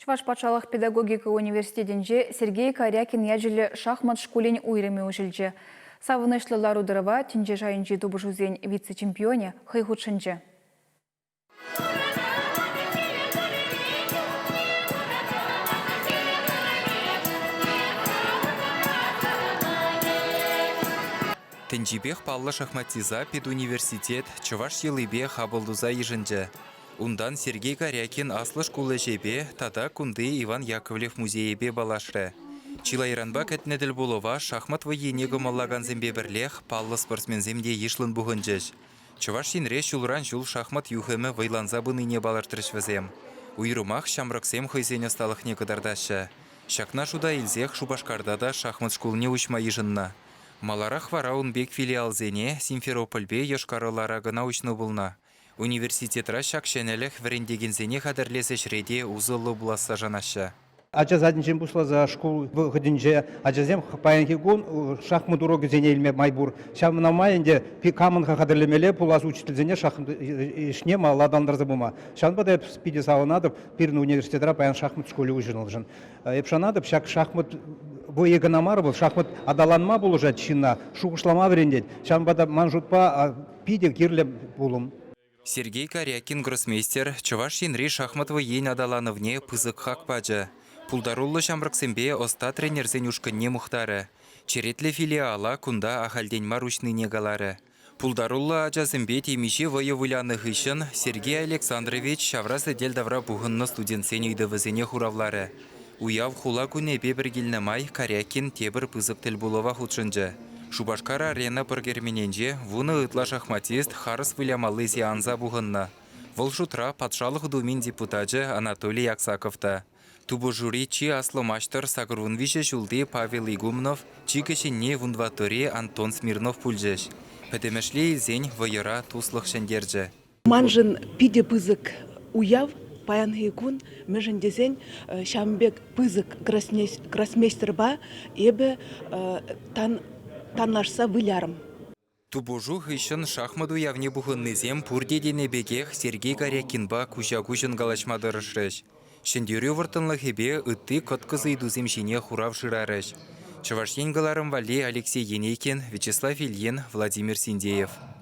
Чӑваш патшалӑх педагогика университетӗнче Сергей Карякин ячӗллӗ шахмат шкулӗн уйрӑмӗ уҫӑлчӗ. Савӑнӑҫлӑ лару-тӑрӑва тӗнче шайӗнчи тупӑшусен вице-чемпионӗ хӑй хутшӑнчӗ. Тӗнчипех паллӑ шахматиста педуниверситет чӑваш йӑлипе хапӑл туса йышӑнчӗ. Унтан Сергей Карякин аслӑ шкул ӗҫӗпе тата кунти Иван Яковлев музейӗпе паллашрӗ. Чылайранпа кӗтнӗ тӗлпулӑва шахмат вӑййине кӑмӑллакансемпе пӗрлех паллӑ спортсменсем те йышлӑн пухӑнчӗҫ. Чӑваш Енре ҫулран-ҫул шахмат юхӑмӗ вӑйланса пынине палӑртрӗҫ вӗсем. Уйрӑмах ҫамрӑксем хӑйсен ӑсталӑхне кӑтартаҫҫӗ. Ҫакна шута илсех Шупашкарта та шахмат шкулне уҫма йышӑннӑ. Маларах вара ун пек филиалсене Симферопольпе Йошкар-Олара кӑна уҫнӑ пулнӑ. Университетра ҫак ҫӗнӗлӗх вӗрентекенсене хатӗрлес ӗҫре те усӑллӑ пуласса шанаҫҫӗ. Ача садӗнчен пуҫласа шкул вӑхӑтӗнче ачасем паянхи кун шахмат урокӗсене илме май пур. Ҫавна май ӗнтӗ камӑн-ха хатӗрлемелле пулас учительсене шахмат ӗҫне малалла аталантарса пыма. Ҫавӑнпа та эп питӗ савӑнатӑп пирӗн университетра паян шахмат шкулӗ уҫӑлнӑшӑн. Эп шанатӑп, ҫак шахмат вӑйӑ кӑна мар вӑл, шахмат аталанма пулӑшать ҫынна, шухӑшлама вӗрентет. Ҫавӑнпа та ман шутпа питӗ кирлӗ пулӑм. Сергей Карякин гроссмейстер Чӑваш Енри шахмат вӑййин аталанӑвне пысӑк хак пачӗ. Пултаруллӑ ҫамрӑксемпе ӑста тренерсен ушкӑнне мухтарӗ. Черетлӗ филиала кунта ахальтен мар уҫнине каларӗ. Пултаруллӑ ачасемпе темиҫе вӑйӑ вылянӑ хыҫҫӑн Сергей Александрович ҫавра сӗтел тавра пухӑннӑ студентсен ыйтӑвӗсене хуравларӗ. Уяв хула кунӗпе пӗр килнӗ май Карякин тепӗр пысӑк тӗлпулӑва хутшӑнчӗ. Шупашкар-Арена пӑр керменӗнче 10 ытла шахматист харӑс вылямалли сеанса пухӑннӑ. Вӑл шутра Патшалӑх Думин депутачӗ Анатолий Аксаков та. Тупӑшури чи аслӑ маҫтӑр 83 ҫулти Павел Игумнов, чи кӗҫӗнни вунтӑваттӑри Антон Смирнов пулчӗҫ. Пӗтӗмӗшле илсен вӑйӑра туслӑх ҫӗнтерчӗ. Маншӑн питӗ пысӑк уяв паянхи кун, мӗншӗн тесен ҫавӑн пек пысӑк гроссмейстерпа эпӗ танлашса вылярӑм. Тупӑшу хыҫҫӑн шахмат уявне пухӑннисем пурте тенӗ пекех Сергей Карякинпа куҫа-куҫӑн калаҫма тӑрӑшрӗҫ. Ҫӗнтерӳ вӑрттӑнлӑхӗпе ытти кӑткӑс ыйтусем ҫине хурав шырарӗҫ. Чӑваш Ен кӑларӑм валли Алексей Енейкин, Вячеслав Ильин, Владимир Синдеев.